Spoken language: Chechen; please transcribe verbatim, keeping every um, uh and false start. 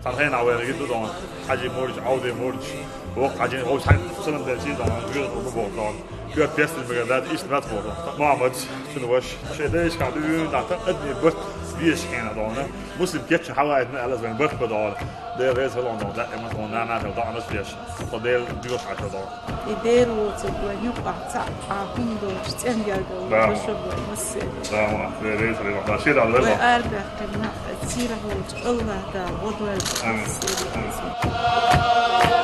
Цхьан хенахь вайна гида дона, Хьажи Мурч, Ӏовди Мурч, воккха Хьажи, вовш хьайн салам дечи дона, вир бу боху дона. Кхоьру тестина мегар дац, иштта дац боху. Мохьмад, цуьнан ваша, шайн дайшкахь дуьйна, дӀа та адми барт безаш хьена дона. Муслим кечча хьаваайтина аьлла, вайн барт бан дона. Дела реза хила дона, даима дона, нана хила дона, деш. Со Дела дуьйш хьаша дона. И дера воцург вайн юкъахь цхьаъ а хӀума доцуш, цӀенгерга Да. Ваша вай массеран. Да, ма, вай веза, вай ма, шен Дала вай вай ма. Арабаьккхина, сийрахь волчу АллахӀ Дала гӀо дойла Амин. Массеран. Амин.